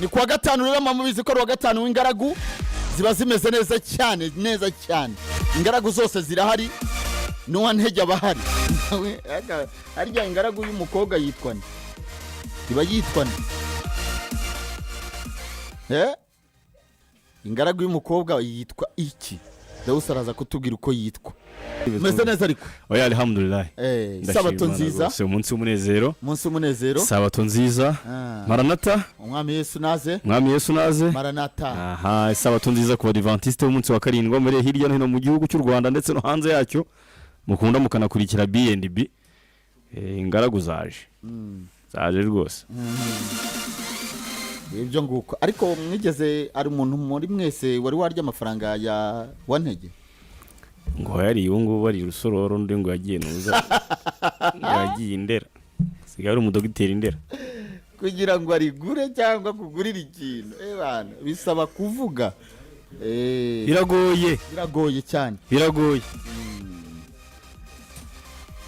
Ni kuwa gatanu rero, mubizi ko ari uwa gatanu w'ingaragu, ziba zimeze neza cyane, neza cyane. Ingaragu zose zirahari, n'uwa ntege aba ahari. Nawe, harya ingaragu y'umukobwa yitwa nde? Iba yitwa nde? Eh? Ingaragu y'umukobwa yitwa iki? Dawusi araza kutubwira uko yitwa. Meze neza ariko? Oya, alhamdulillah. Eh, Ndashima sabato Imana nziza. rwose, umunsi w'umunezero. Umunsi w'umunezero. Sabato nziza. Ah. Maranata. Umwami Yesu naze. Mwami Yesu naze. Maranata. Aha, isabato nziza ku Badivantiste b'umunsi wa 7 muri hirya no hino mu gihugu cy'u Rwanda ndetse no hanze yacyo, mukunda mukanakurikira B&B. Ingaragu zaje, zaje rwose. Ibyo nguko. Ariko mwigeze, ari umuntu muri mwese wari warya amafaranga ya wantege? Ngo yari ubu ngubu ari Rusororo, undi ngo yagiye nuza, ngo yagiye Indera, sigaye ari umudogiteri Indera. Kugira ngo arigure cyangwa kugurira ikintu, bana, bisaba kuvuga. Biragoye. Biragoye cyane. Biragoye.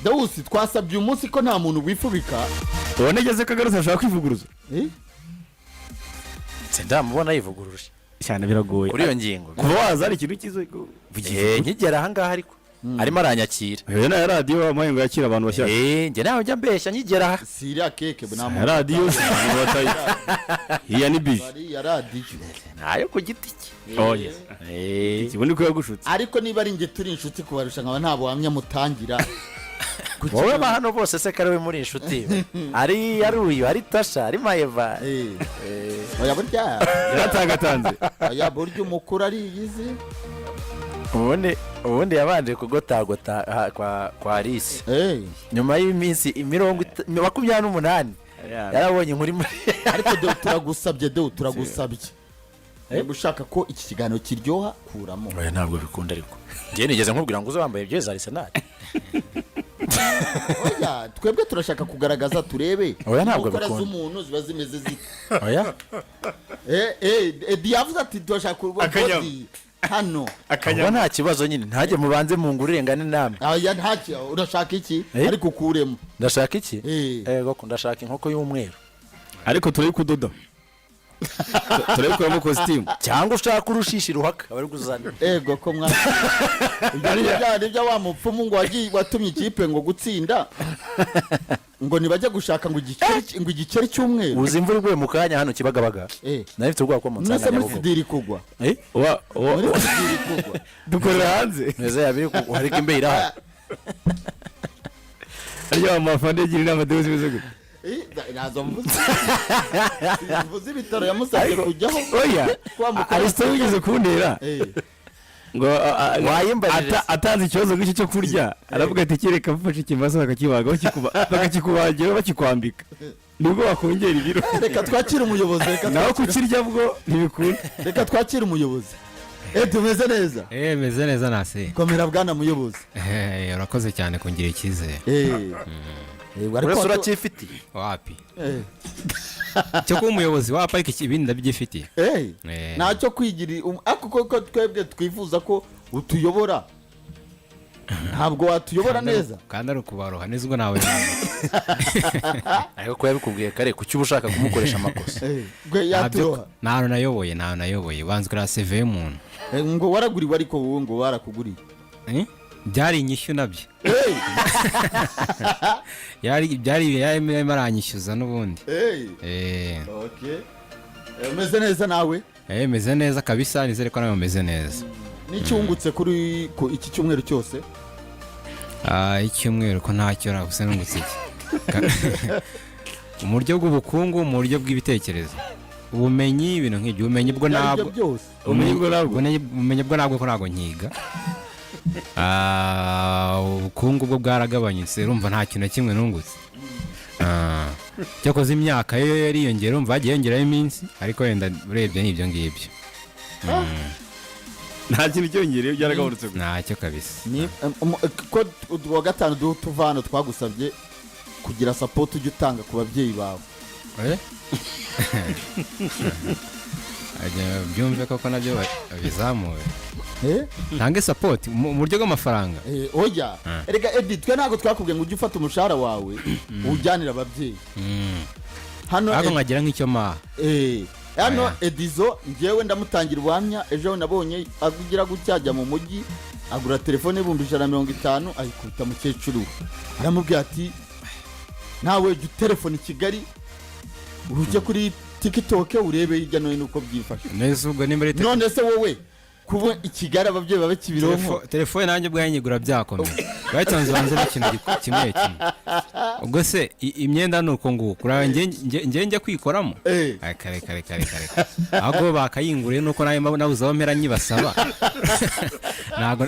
Dawusi, twasabye uyu munsi ko nta muntu wifubika. Ubona ageze kagarutse ashaka kwivuguruza. Eh? Ndamubona yivuguruje. Cyane, biragoye. Kuri iyo ngingo. Kuva waza hari ikintu cyiza. Nkigera ahangaha ariko arimo aranyakira. Iyo na radiyo wampaye ngo yakire abantu bashyashya. Njye nawe njya mbeshya nkigera aha. Si iriya keke nta Ya muntu. Radiyo abantu batayizi, iya ni bije. Iriya radiyo. Ntayo ku giti cye. Oya, ikibundi ko yagushutse. Ariko niba ari njye turi inshuti kubarusha, nkaba nta buhamya mutangira. Wowe aba hano bose se kariwe muri inshuti, ari uyu, ari Tasha, ari Mayeva. Oya, burya Yaratangatanze. Oya, burya umukuru ariyizi. Ubundi yabanje kugotagota kwa Alice. Nyuma y'iminsi 28 yarabonye inkuru muri Ariko Deo, turagusabye. Deo, turagusabye, niba ushaka ko iki kiganiro kiryoha, kuramo. Oya, ntabwo bikunda. Ariko njyewe nigeze nkubwira ngo uze wambaye jezi Arsenal? Oya, twebwe turashaka kugaragaza, turebe Oya, ntabwo inkokora bikunda. z'umuntu ziba zimeze zite. Oya. Edi yavuze ati turashaka kuba Akanyama. body hano. Ubwo nta kibazo nyine, ntajye mubanze mungurire ngane namwe. Oya, ntacyo. Urashaka iki? Eh? Ariko ukuremo. Ndashaka iki? Eh. Ego, ndashaka inkoko y'umweru. Ariko turayikudoda, turayikuramo kositimu. Cyangwa ushaka urushishi ruhaka bari kuzana. Ego ko mwa, ibyo ni nibyo wa mupfumu ngo wagiye watumye ikipe ngo gutsinda, ngo ntibajye gushaka ngo igikeri cy'umweru. Uzi imvura iguye mu kanya hano Kibagabaga, nari mfite ubwoba ko mu Mwese nsanga muri Nyabugogo. sidiri kugwa. Eh? Muri sidiri kugwa. Dukorera hanze. Neza yabiri kugwa, ariko imbeho irahari. Arya wa mafande agira inama dewe zimeze gute? Eh, ntazo mvuze, mvuze ibitaro yamusabye kujyaho. Oya. Kwa mukuru. Arisito wigeze kuntera ngo Wayimbajije se? Atanze ikibazo nk'icyo cyo kurya, aravuga ati kereka mfashe ikimasa bakakibaga, bakakikubagira, bakikwambika, nibwo wakongera ibiro. Reka twakire umuyobozi, reka Nawe twakire. kukirya bwo ntibikunda. Reka twakire umuyobozi. Tumeze neza? Meze neza nase. Komera, bwana muyobozi. Urakoze cyane kungira icyizere. Ariko Uretse uracyifitiye? Wapi. Cyo kuba umuyobozi wapi, ariko ibindi ndabyifitiye. Ntacyo kwigira ariko koko twebwe twifuza ko utuyobora, ntabwo watuyobora neza. Kandi ari ukubaroha neza, ubwo nawe. Ariko ko yabikubwiye kare, kuki uba ushaka kumukoresha amakosa? Gwe yaturoha. Nta hantu nayoboye, nta hantu nayoboye. Banza kureba CV y'umuntu. Ngo waraguriwe, ariko wowe ngo barakuguriye. Eh? Byari inyishyu nabyo. Byari yarimo aranyishyuza n'ubundi. Okay. Umeze neza nawe? Meze neza kabisa, nizere ko nawe umeze neza. N'icyungutse kuri ku iki cyumweru cyose? Ah, icyumweru ko ntacyo nagusa, nungutse iki? Mu buryo bw'ubukungu, mu buryo bw'ibitekerezo, ubumenyi, ibintu nk'ibyo, ubumenyi bwo Ibyo ntabwo byose. Ubumenyi bwo ntabwo. Ubumenyi bwo ntabwo, ko ntabwo nkiga. Ah, ubukungu bwo bwaragabanyutse, urumva nta kintu na kimwe nungutse. Ah, cyakoze imyaka yo yariyongera, urumva hagiye yongeraho iminsi, ariko wenda urebye ni ibyo ngibyo. Nta kintu cyongereye, byaragabanutse gusa. Ntacyo kabisa. Ni ko uwa gatanu tuva hano twagusabye kugira support ujya utanga ku babyeyi bawe. Eh? Ajya byumve koko nabyo babizamuye. Eh? Ntange support mu buryo bw'amafaranga? Oya, erega Edi, twe ntabwo twakubwiye ngo ujye ufata umushahara wawe uwujyanire ababyeyi hano. Ariko nkagira nk'icyo maha. Hano Oya. Edizo, njyewe ndamutangira ubuhamya. Ejo nabonye agira gutya, ajya mu mujyi agura telefone 150,000, ayikubita mukecuru we. Aramubwira ati: "Nawe jya utelefone i Kigali, ujye kuri TikTok urebe hirya no hino uko byifashe." Neza, ubwo nimba ari None se wowe kuba i Kigali ababyeyi baba Kimironko? Telefone nanjye ubwanjye nyigura byakomeye, bayitanze banze n'ikintu kimwe kimwe. Ubwo se imyenda ni uko nguko uraba njye njya kwikoramo? Ay, kare kare kare kare, ahubwo bakayinguriye nuko nawe nabuze aho mpera nyibasaba. Ntabwo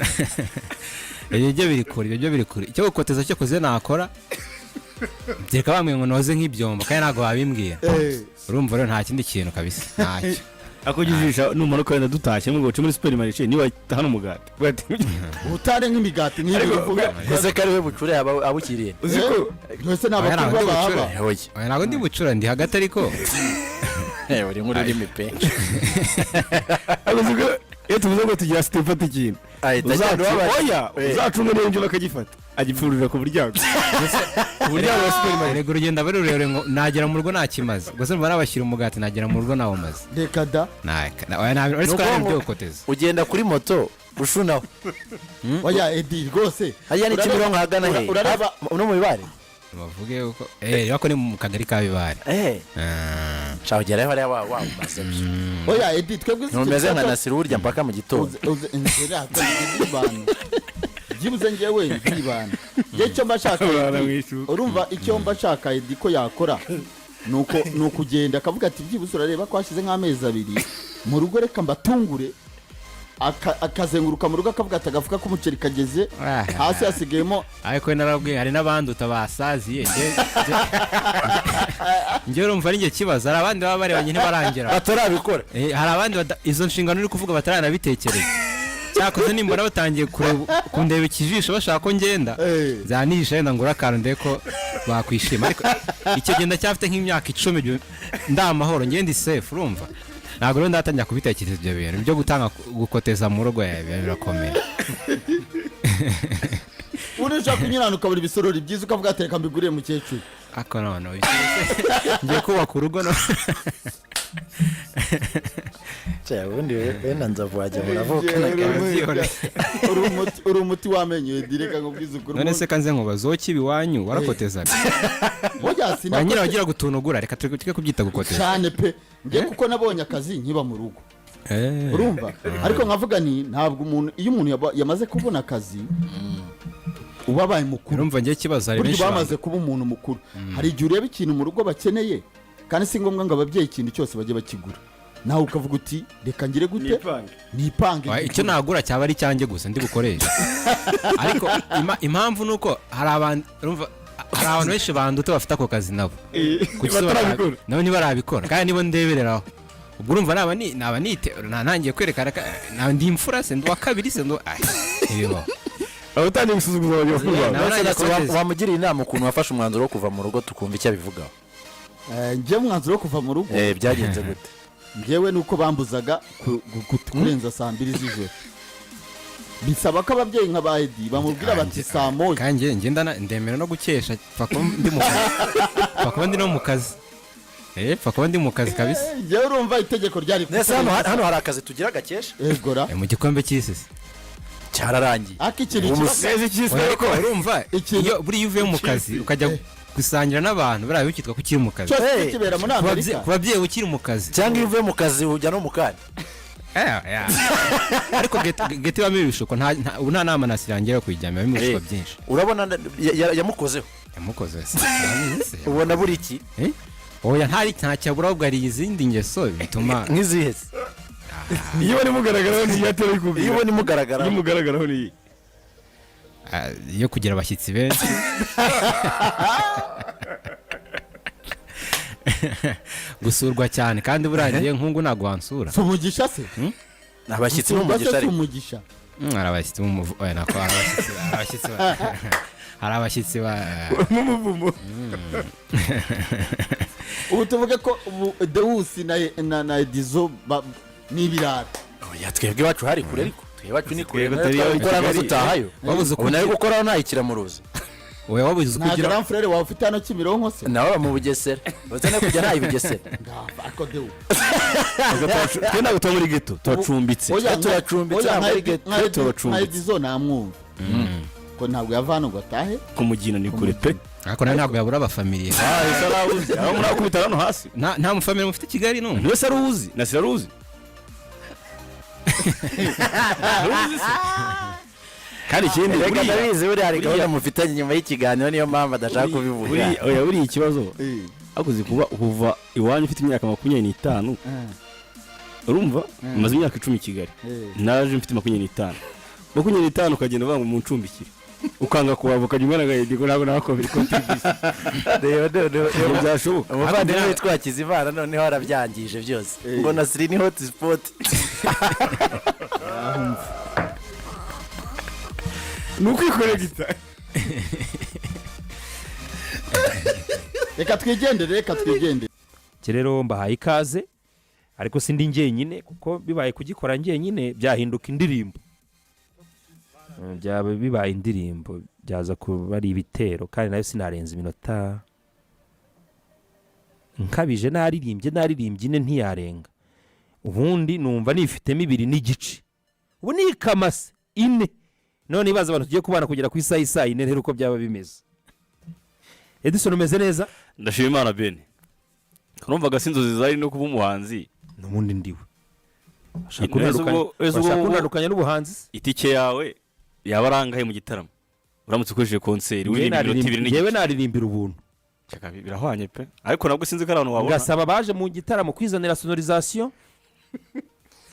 ibyo byo biri kure, ibyo byo biri kure. Icyo gukoteza cyo kuze nakora, byereka bambwiye ngo noze nk'ibyombo, kandi ntabwo babimbwira. Urumva rero nta kindi kintu kabisa, ntacyo. Ako ujisha numanuka wenda dutashye ngo uce muri supermarché, niba hano umugati. Utare nk'imigati nk'ibi uvuga. Ese ko ari we bucure abukiriye? Uzi ko Mbese ni Oya, abakuru ntabwo ndi b'abahaba. bucura. Oya. Oya, ntabwo ndi bucura, ndi hagati ariko. Uri nk'ururimi pe. Ariko uzi ko iyo tuvuze ngo tugira site ifata ikintu Ahita agenda ubabaye. Oya, uzacunga niba ibyo bakagifata, agipfundurira ku muryango wa supermarché. Erega urugendo aba ari rurerure, ngo nagera mu rugo ntakimaze. Gusa mba nabashyira umugati, nagera mu rugo nawumaze. Reka da. Oya, uretse ko hari Ni ukuvuga ibyo ngo gukoteza. Ugenda kuri moto ushunaho. Oya Edi, rwose. Hariya ni Kimironko ahagana he? Urareba. No mu Bibare? Bavuge uko ariko ni mu kagari ka Bibare. Ah. Nshaka kugerayo hariya wa wamaze. Oya Edi, twebwe Ntumeze nka Nasiru burya mpaka mu gitondo. Uze inzira nzibana, byibuze njyewe nzibana. Njye icyo mba nshaka, Urara Edi, mu ishuka. urumva icyo mba nshaka Edi ko yakora nuko ni ukugenda akavuga ati: "Byibuze urareba ko hashize nk'amezi 2 mu rugo, reka mbatungure." Akazenguruka mu rugo akavuga ati: "Agafuka k'umuceri kageze hasi, hasigayemo." Ariko narabwiye hari n'abandi utabasaziye. Njye urumva ari njye kibazo, hari abandi baba barebanye ntibarangera. Batarabikora. Hari abandi izo nshingano uri kuvuga bataranabitekereza. Cyakoze nimbona batangiye kundeba ikijisho bashaka ko ngenda, nzanihisha wenda ngura akantu ndebe ko bakwishima. Ariko icyo gihe ndacyafite nk'imyaka 10 ndi amahoro, ngenda safe. Urumva ntabwo rero ndatangira kubitekereza ibyo bintu byo gutanga gukoteza mu rugo, birakomeye. Ubundi ushobora kunyurana ukabura ibisorori byiza, ukavuga ati: "Reka mbigurire mukecuru." Ariko none ngiye kubaka urugo no Cya, ubundi wenda nzavu wajya muravukana. Uri umuti w'amenyo Edi, reka nkubwize ukuri. None se kanze nkubaze, wowe kiba iwanyu warakotezaga? Oya, Ba nyina sinakoze. wagira gutunugura, reka turi kubyita gukoteza. Cyane pe, njye kuko nabonye akazi nkiba mu rugo. Urumva, ariko nkavuga ni ntabwo umuntu, iyo umuntu yamaze kubona akazi uba abaye mukuru. Urumva njye ikibazo hari Burya benshi bamaze kuba umuntu mukuru, hari igihe ureba ikintu mu rugo bakeneye, kandi si ngombwa ngo ababyeyi ikintu cyose bajye bakigura. Nawe ukavuga uti: "Reka ngire gute?" Nipange. Nipange. Icyo nagura cyaba ari icyanjye gusa ndi bukoreshe. Ariko impamvu ni uko hari abantu, urumva hari abantu benshi banduta bafite ako kazi nabo. Kuki se Batarabikora. Nabo ntibarabikora kandi nibo ndebereraho. Ubwo urumva naba nite ntangiye kwerekana ndi imfura se, ndi uwa kabiri se, ndi uwa- ntibibaho. Aba utangiye gusuzuguza abagabo bawe. Nawe nanjye koteza. Wamugiriye inama ukuntu wafashe umwanzuro wo kuva mu rugo, tukumva icyo abivugaho. Njyewe umwanzuro wo kuva mu rugo, Byagenze gute? Njyewe ni uko bambuzaga kurenza saa 2 z'ijoro. Bisaba ko ababyeyi nka ba Edi bamubwira bati: "Saa 1." Kandi njye ngenda ndemera no gukesha, pfa kuba ndi mu kazi, pfa kuba ndi no mu kazi, pfa kuba ndi mu kazi kabisa. Njyewe urumva itegeko ryari Nese hano hari akazi tugira gakesha? Egora. Mu gikombe cy'isi se? Cyararangiye. Ariko ikintu kiba Neza icyisi. Oya, ariko urumva iyo buriya uvuye mu kazi ukajya gusangira n'abantu, buriya bikitwa ko ukiri mu kazi. Cyose Hey. kibera muri Ku Amerika. babyeyi ukiri mu kazi. Cyangwa iyo uvuye mu kazi ujya no mu kandi. Ariko ghetto ibamo ibishuko, ubu nta nama nasirangira kuyijyamo, ibamo ibishuko byinshi. Urabona yamukozeho. Yamukoze se? Urabizi se? Ubona buri iki? Eh? Oya, ntari ntacyo abura, ahubwo hari izindi ngeso bituma Nk'izihe se? Iyo ubona imugaragaraho ni iyo atari Iyo kubwira. ubona imugaragara. Iyo imugaragaraho ni iyi. Ah, yo kugira abashyitsi benshi, gusurwa cyane, kandi buriya nkungu ntabwo wansura. Si umugisha se? Abashyitsi Gusurwa se n'umugisha si ariko. umugisha? Hari abashyitsi oya, nako hari abashyitsi, hari abashyitsi ba N'umuvumo. Ubu tuvuge ko ubu Dewusi na Edizo ni ibirara. Oya, twebwe iwacu hari kure, ariko twebwe iwacu ni kure. Twebwe turi iwacu Gukora Kigali. dutahayo. Wabuze uko Ubu nawe gukoraho ntayikira mu ruzi. Oya, wabuze uko Nta ugira. grand frère wawe ufite hano Kimironko se? Nawe aba mu Bugesera, uretse no kujya ntayo i Bugesera. Ngava, ariko dewe. Twe ntabwo tuba muri ghetto, turacumbitse. Oya, Turacumbitse, oya, ntabwo ari ghetto. nka Turacumbitse. Edizo namwumva ko ntabwo yava hano ngo atahe. Ku Mugina ni kure pe. Ariko nawe ntabwo yabura abafamiliye. Ah, ese arawuzi aho murakubita hano hasi? Nta mufamiliye mufite i Kigali n'umwe? Wese aruwuzi, Nasira aruwuzi. Aruwuzi se? Kandi ikindi Reka, buriya ndabizi, buriya hari gahunda mufitanye nyuma y'ikiganiro, niyo mpamvu adashaka kubivuga. Oya, buriya ikibazo akuze kuba kuva iwanyu ufite imyaka 25, urumva umaze imyaka 10 i Kigali. Naje mfite 25, 25, ukagenda uvuga ngo muncumbikire, ukanga kuhava, ukajya umwana agahita ntabwo nawe contribution. Reba noneho. Ntabwo byashoboka. Umuvandimwe witwa Hakizimana noneho arabyangije byose, ngo Nasiri ni hotspot. Ni ukwikoregita. Reka twigendere, reka twigendere. Iki rero mbahaye ikaze, ariko sindi njyenyine, kuko bibaye kugikora njyenyine byahinduka indirimbo. Byaba bibaye indirimbo, byaza kuba ari ibitero, kandi nayo sinarenza iminota nkabije naririmbye ine, ntiyarenga. Ubundi numva nifitemo ibiri n'igice, ubu ni ikamase ine. None ibaze abantu tugiye kubana kugera ku isaha isaa yine rero uko byaba bimeze. Edison, umeze neza? Ndashima Imana. Bene, urumvaga si inzozi zari no kuba umuhanzi? N'ubundi ndiwe. Ese Bashaka kuntandukanya n'ubuhanzi se? Itike yawe yaba arangahe mu gitaramo uramutse ukoresheje concert uririmba iminota ibiri Njyewe n'igice? naririmbira ubuntu. Cyaka, birahwanye pe, ariko nabwo sinzi ko ari abantu wabona. Ngasaba abaje mu gitaramo kwizanira sonorisation,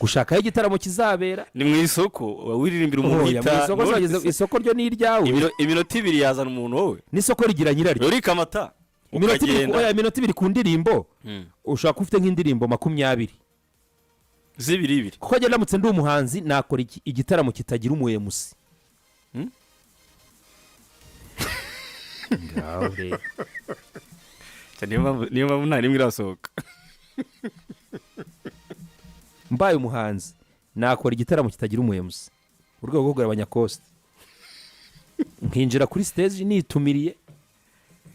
gushaka aho igitaramo kizabera. Ni mu isoko wiririmbira umuntu. Oya, mu isoko isoko ryo ni iryawe. Iminota 2 yazana umuntu wowe? N'isoko rigira nyiraryo. Urika amata. Iminota 2. Ukagenda. Oya, iminota 2 ku ndirimbo, ushobora kuba ufite nk'indirimbo 20. Z'ibiri ibiri. Kuko njye ndamutse ndi umuhanzi nakora igitaramo kitagira umu MC. Ngaho rero. Niyo mpamvu nta n'imwe irasohoka. Mbaye umuhanzi nakora igitaramo kitagira umu MC mu rwego rwo kugabanya cost, nkinjira kuri stage nitumiriye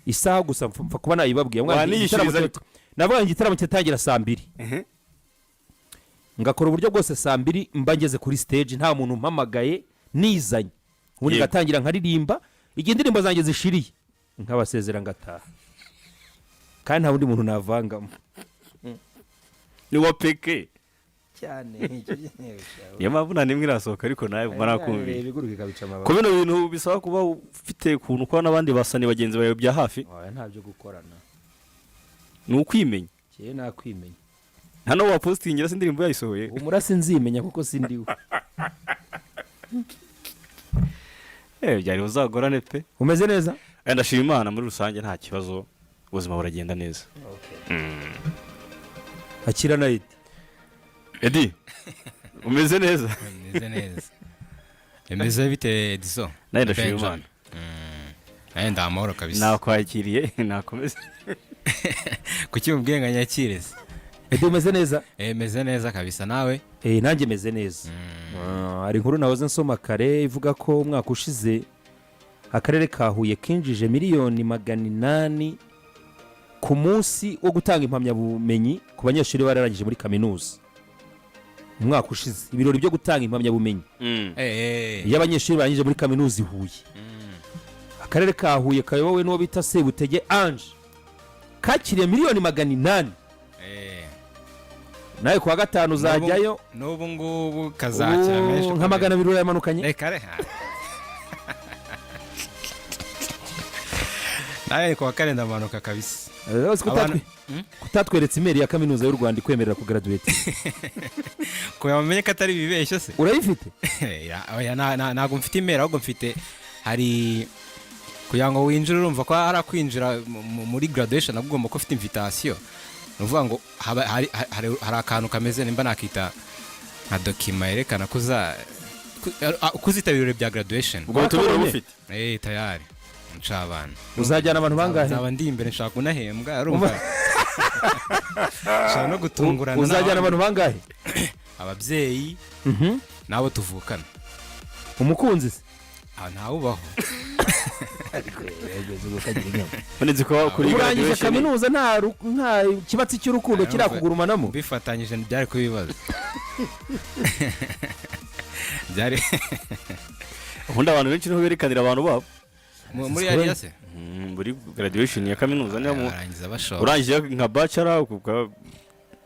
isaha gusa, mpfa kuba nayibabwiye. Mwana, Waniyishyuriza igitaramo ariko. Navuga ngo igitaramo kiratangira saa 2, ngakora uburyo bwose saa 2 mba ngeze kuri stage, nta muntu umpamagaye, nizanye ubundi ngatangira nkaririmba. Igihe indirimbo zanjye zishiriye nkabasezera ngataha, kandi nta wundi muntu navangamo. Ni wa peke. Cyane. Niyo mpamvu nta n'imwe irasohoka, ariko nawe mba nakumviye Ibiguruka ikabica amababa. Ku bino bintu bisaba kuba ufite ukuntu ukora n'abandi basani bagenzi bawe bya hafi. Oya, ntabyo gukorana. Ni ukwimenya. Njyewe nakwimenya. Nta n'uwo wapositingira se indirimbo yayisohoye? Humura, sinzimenya kuko sindiwe. Byari buzagorane pe. Umeze neza? Ndashima Imana, muri rusange nta kibazo, ubuzima buragenda neza. Akira na Edi. Edi, umeze neza? Meze neza. Bimeze bite, Ediso? Nawe ndashima Benjamin. Imana. Nawe ndi amahoro kabisa. Nakwakiriye, nakomeze. Kuki mubwiye ngo nyakire se? Edi, umeze neza? Meze neza kabisa, nawe? Nanjye meze neza. Hari inkuru nahoze nsoma kare ivuga ko umwaka ushize akarere ka Huye kinjije miliyoni 800 ku munsi wo gutanga impamyabumenyi ku banyeshuri bararangije muri kaminuza. Umwaka ushize ibirori byo gutanga impamyabumenyi iyo abanyeshuri barangije muri kaminuza i Huye, akarere ka Huye kayobowe n'uwo bita Sebutege Ange kakiriye miliyoni 800. Nawe kuwa gatanu uzajyayo. N'ubu ngubu kazakira Ubu menshi. Nka 200 urayamanukanye. Reka reka, nawe kuwa kane ndamanuka kabisa. Uzi ko kutatweretse email ya Kaminuza y'u Rwanda ikwemerera kugraduate? Kugira ngo bamenye ko atari ibibeshyo se? Urayifite? Oya, ntabwo mfite email, ahubwo mfite hari kugira ngo winjire, urumva ko hari kwinjira muri graduation nabwo ugomba kuba ufite invitation. Ni ukuvuga ngo hari akantu kameze nimba nakita nka document yerekana ko uzitabira ibirori bya graduation. Ubwo butumire Wakabonye? bufite. Tayari ncabana. Uzajyana abantu bangahe? Nzaba ndi imbere, nshaka kunahembwa, urumva nshaka no gutungurana. Uzajyana n'abandi. Abantu bangahe? Ababyeyi n'abo tuvukana. Umukunzi se? Ah, ntawubaho. Nzi ko kuri Urangije graduation kaminuza, nta kibatsi cy'urukundo kirakugurumanamo? Bifatanyije byari kuba ibibazo, byari Ubundi abantu benshi niho berekanira abantu babo. Muri yariya se? Muri graduation ya kaminuza niyo Barangiza bashora. Urangije nka bachelor,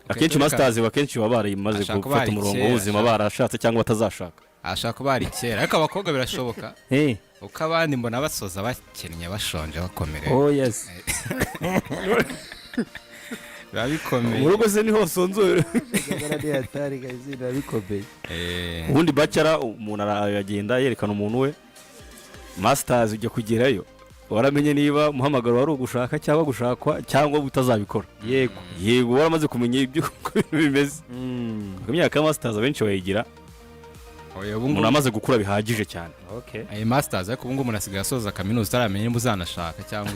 akenshi masters akenshi baba barimaze Ashaka gufata bari umurongo kera, w'ubuzima, barashatse cyangwa batazashaka. Ashaka kuba hari kera, ariko abakobwa birashoboka, uko abandi mbona basoza bakennye, bashonje, bakomerewe. Oh yes. Biba bikomeye. Mu rugo se niho sonzora. Bikomeye. Ubundi bachelor umuntu aragenda yerekana umuntu we, masters ujya kugerayo waramenye niba umuhamagaro wari ugushaka cyangwa gushakwa cyangwa utazabikora. Yego, waramaze kumenya ibyo uko ibintu bimeze. Ku myaka ya masters abenshi bayigira Oya, ubu umuntu ngubu amaze gukura bihagije cyane. Ayo masters, ariko ubu ngubu umuntu asigaye asoza kaminuza utaramenya niba uzanashaka cyangwa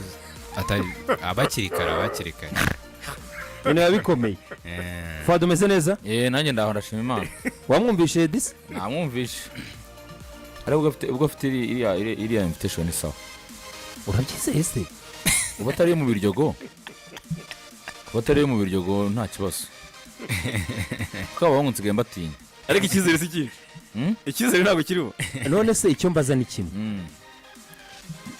atari, abakiri kare, abakiri kare. Ibintu biba bikomeye. Fuad, umeze neza? Eh, nanjye ndaho, ndashima Imana. Wamwumvishe disi? Namwumvishe, ariko ubwo afite iriya invitation, sawa. Urabyizeye se? Uba atari mu Biryogo, uba atari mu Biryogo, nta kibazo, kuko abahungu nsigaye mbatinya. Ariko icyizere si cyinshi. Icyizere ntabwo kiriho. None se icyo mbaza ni kimwe.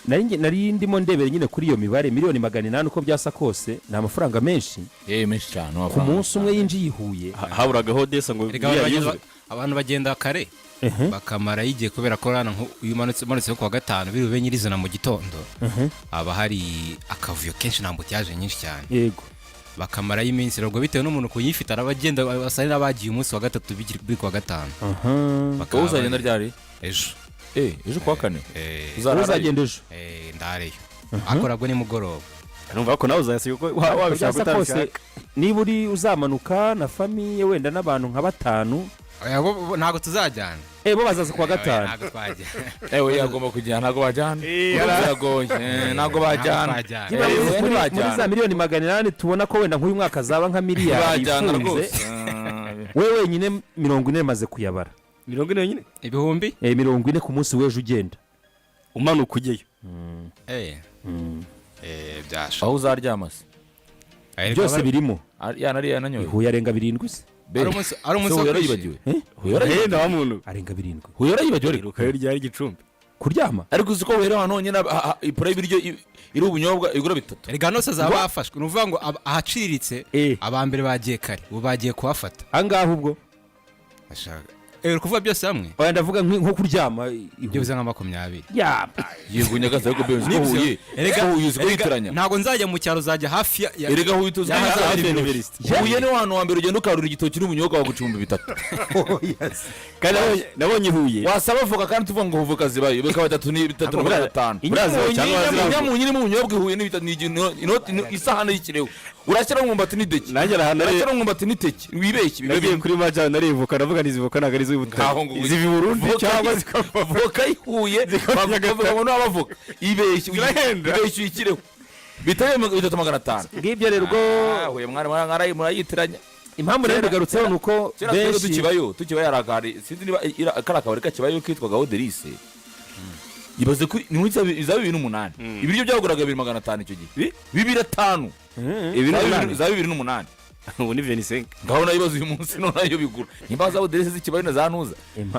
Nari ndimo ndebera nyine kuri iyo mibare, miliyoni 800, uko byasa kose ni amafaranga menshi. Yewe, menshi cyane. Ku munsi umwe yinjiye i Huye. Haburagaho desa ngo Erega miliyari abantu yuzuye. Abantu bagenda kare, bakamara igihe, kubera ko hano iyo umanutse nko kuwa gatanu biri bube nyirizina mu gitondo, haba hari akavuyo kenshi na embouteillage nyinshi cyane. Bakamarayo iminsi rero, ubwo bitewe n'umuntu kuyifite, arabagenda basa n'abagiye umunsi wa gatatu biri kuwa gatanu. Bakaba Wowe uzagenda ryari? Ejo. Eh, ejo kuwa kane? Eh. Uzararayo? Uzagenda ejo? Eh, ndareyo, akora bwo nimugoroba. Numva ko nawe uzayasiga uko wabishaka Byasa kose, utabishaka. niba uri uzamanuka na famille wenda n'abantu nka batanu. Oya, bo ntabwo tuzajyana. Eh, bo bazaza kuwa Oya, gatanu. ntabwo twajyana. Ewe, yagomba kujyana, ntabwo bajyana, biragoye. Eh, ntabwo bajyana. Twajyana. Niba Eh, muri ntibajyana. za miliyoni 800 tubona ko wenda nk'uyu mwaka azaba nka miliyari Ntibajyana ifunze. rwose. We wenyine 40 maze kuyabara. 40 yonyine? Ibihumbi? Eh, 40 ku munsi w'ejo ugenda. Umanuka ujyeyo. Eh, eh, byasha. Aho uzaryama se? Byose birimo. Yanariye, yananyoye. Huye arenga 7 se? Ari umunsi Huye wo yarayibagiwe. Eh? Huye yarayibagiwe. Henda wa muntu. Arenga 7. Huye yarayibagiwe ariko. Irukayo ryari Gicumbi. Kuryama. Ariko uzi ko wera ahantu honyine ipura y'ibiryo iri ubunyobwa igura bitatu? Erega hano hose zaba hafashwe, ni ukuvuga ngo ahaciriritse aba mbere bagiye kare, ubu bagiye kuhafata. Angahe ubwo? Ashaka, eh, uri kuvuga byose hamwe? Oya, ndavuga nko kuryama i Huye. Byibuze nka 20. Ya. Yego Nyagasani, ariko be uzi ko Nibyo. Huye Erega ko Huye uzi ko erega yitiranya. Ntabwo nzajya mu cyaro, uzajya hafi ya Erega Huye tuzi ko Ya- hafi hafi ya ya university. university. Huye niho hantu hambere ugenda ukarura igitoki n'ubunyobwa baguca 3000. Oh, yes. Kandi nabonye Huye Wasaba voka, kandi tuvuga ngo voka zibayo bikaba bitatu ni bitatu na magana atanu. Buraziba cyangwa bazirangura. Inyamunyu irimo ubunyobwa i Huye ni bitatu, ni inoti, isahani y'ikireho urashyiraho umwumbati n'ideki. Nanjye ahantu Urashyiraho umwumbati n'iteke, wibeshye bibe nagiye kuri maja narivuka, ndavuga ni izivuka ntabwo ari iz'Ubutare. Ngaho ngo Ziva i Burundi Voka cyangwa zikava voka y'ihuye bavuga ngo n'abavoka ibeshye Zirahenda. ibeshye uyikireho bitari 3500. Ngibyo rero ubwo. Ah, Huye mwari murayitiranya. Impamvu rero bigarutseho ni uko Kera twebwe benshi tukibayo hari akabari, sinzi niba kari akabari kakibayo kitwaga Oderise. Ibaze ko ni muri za 2008 ibiryo byaguraga 2500 icyo gihe, 2500. Ibiri n'umunani. Za 2008. Ubu ni 25. Ngaho nayibaza uyu munsi none ayo bigura nimba za Oderise zikibayo na za ntuza.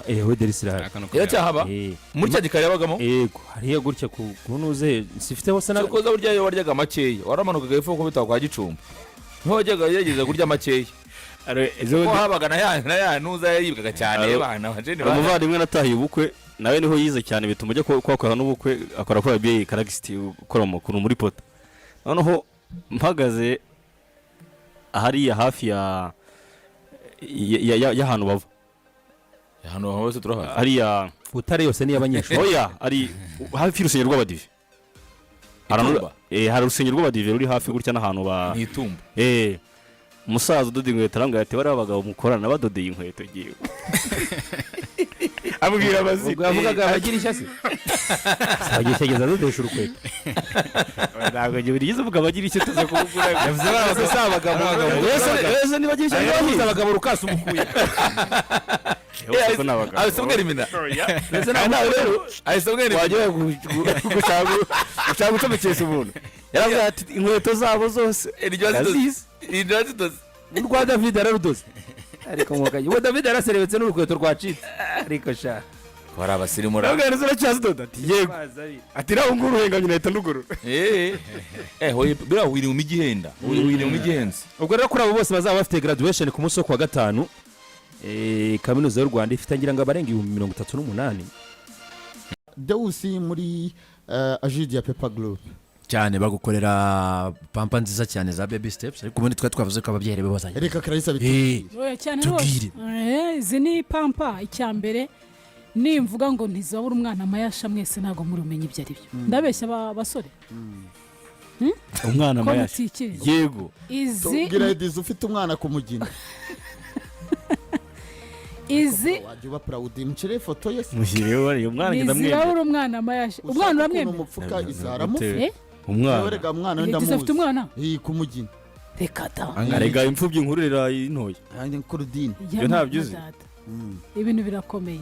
Eh, Oderise irahari. Iracyahaba? Eh. Muri cya gikari yabagamo? Yego, hariya gutya ku kunuze sifite hose na Cyokoza burya iyo waryaga makeya waramanukaga hepfo kuko bitwa kwa Gicumbi, niho wajyaga ugerageza kurya makeya, ko habaga na ya ntuza yaribwaga cyane. Bana bajene. Umuvandimwe natahiye ubukwe nawe niho yize cyane, bituma ujya kuhakorera n'ubukwe, akora kuri BA Karagiste, ukora amakuru muri pota. Noneho mpagaze hariya hafi ya y'ahantu bava. Ahantu hose turahazi. Hariya. Butare yose ni iy'abanyeshuri. Oya, ari hafi y'urusengero rw'Abadive. Itumba? Eh, hari urusengero rw'Abadive ruri hafi gutya n'ahantu ba Ni Itumba. Eh, umusaza udoda inkweto arambwira ati: "Bariya bagabo mukorana badodeye inkweto ngiwe." Ambwira amazina. Ubwo yavugaga abagira ishya se? Abagira ishya ageza adodesha urukweto. Ntabwo njye buri umugabo agira icyo tuza kumugura. Yavuze bari Ese si abagabo? Wese niba agira icyo Yavuze abagabo rukasa umukuye. Bose ni abagabo. Ahise amwerimina. Ndetse nawe rero Ahise amwerimina. wajya gushaka gucomekesha umuntu, yaravuze ati inkweto zabo zose Iryo zidoze. ndazizi. Iryo zidoze. Urwa David yararudoze, ariko mwakajya uwo David yaraserebetse n'urukweto rwacitse, ariko sha. Ko hari abasirimu ra. Nawe neza uracyazidoda? Ati yego. Ati nawe nguru uhengamye nahita ndugurura. Eh, hoye buriya wiri mu mijyi ihenda. Wiri mu mijyi ihenze. Ubwo rero kuri abo bose bazaba bafite graduation ku munsi wo kuwa gatanu, Kaminuza y'u Rwanda ifite ngira ngo abarenga 38,000. Dewusi muri Agidia Paper Group. Cyane, bagukorera pampa nziza cyane za baby steps, ariko ubundi twari twavuze ko ababyeyi rero bazajya Reka Clarisse bitubwire. Oya cyane rwose. Tubwire. Izi ni pampa. Icya mbere, nimvuga ngo ntizabura umwana amayasha, mwese ntabwo murumenye ibyo ari byo. Ndabeshya basore? Umwana Ko mayasha. mutikiriza. Yego. Izi Tubwira Edizo ufite umwana ku mugina. Izi Wajya uba proud, mushyire ifoto ye se. Mushyireho bariya umwana ngenda mwemera. Ntizirabura umwana amayasha. Umwana Ushaka ukuntu uramwemera? umupfuka izaramufu. Eh? Umwana. Rega mwana we. Edizo Ndamuzi. afite umwana? Iyi ku mugina. Reka da. Arega imfubyi nkururira intoya. Nanjye Kurudini. Ya Ntabyo uzi? data. Ibintu birakomeye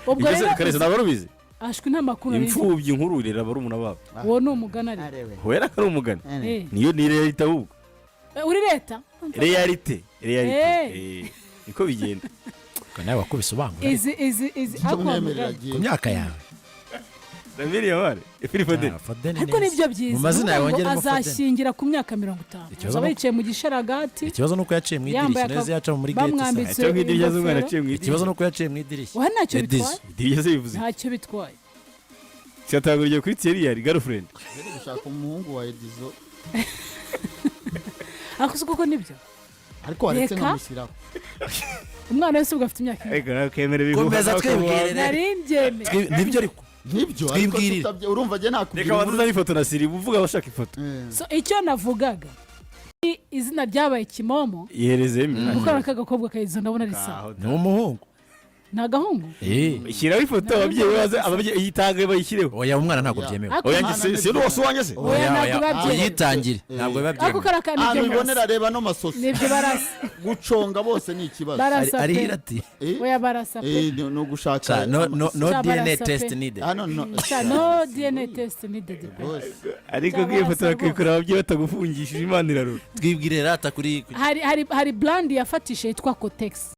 ubwo Ibyo se rero. Karese ntabwo arubizi. Ashwi nta makuru nari nzi. Imfubyi nkururira barumuna babo. Uwo ni umugani ariko. Wera ko ari umugani. Eh. Niyo ni reality ahubwo. Uri leta. Reality, reality. Eh. Niko bigenda. Ko nawe wakubise ubangura. Izi Icyo ariko wa mwemerera mugani. agiye. Ku myaka yawe. Damiri yabare Philip Foden. Ah, Foden Ariko neza. nibyo byiza. Mu mazina yawe Nukuvuga ngo wongeremo Foden. azashyingira ku myaka 50, Ikibazo azaba yicaye mu gisharagati. Ikibazo ni uko yaciye mu idirishya. Yambaye Neza yaca muri gate. bamwambitse Icyo nk'idirishya z'umwana ingofero. aciye mu idirishya. Ikibazo ni uko yaciye mu idirishya. Oya, ntacyo Edizo. bitwaye. Idirishya se bivuze iki? Ntacyo bitwaye. Cyatanga urugero kuri Thierry yari girlfriend. Rero gushaka umuhungu wa Edizo. Ariko si koko nibyo. Ariko waretse Reka. nkamushyiraho. Umwana wese ubwo afite imyaka 1. Ariko nawe kemera ibihuha. Komeza twibwirire. Nari mbyemeye. Nibyo ariko. Nk'ibyo ariko. Twibwirire. Urumva njye nakubwira Reka inkuru. banza ifoto na Siri uvuga abashaka ifoto. So icyo navugaga ni izina ryabaye kimomo. Ihereze mi. Kuko aka gakobwa kayizo ndabona ari sawa. Ni umuhungu. Ni agahungu. Shyiraho ifoto ababyeyi baze, ababyeyi yitange bayishyireho. Oya, umwana ntabwo Ya. byemewe. Ariko Oya, njye si wose wanjye se. Oya, ntabwo biba byemewe. Uyitangire, ntabwo biba Ariko byemewe. kariya kantu Ahantu nibyo ubibonera, barasa. reba no masoso. Nibyo barasa. Guconga bose ni ikibazo. Barasa Ari pe. hirati. Eh? Oya, barasa pe. Eh, ni ugushaka. Sa, no no no. Cya DNA barasa test pe. needed. Hano no. Sha, no DNA test needed pe. Rwose. Ariko Cyangwa nk'iyo foto barasa. bakayikora ababyeyi batagufungishije, Imana irarura. Twibwire rata kuri Hari brand yafatishe yitwa Cotex.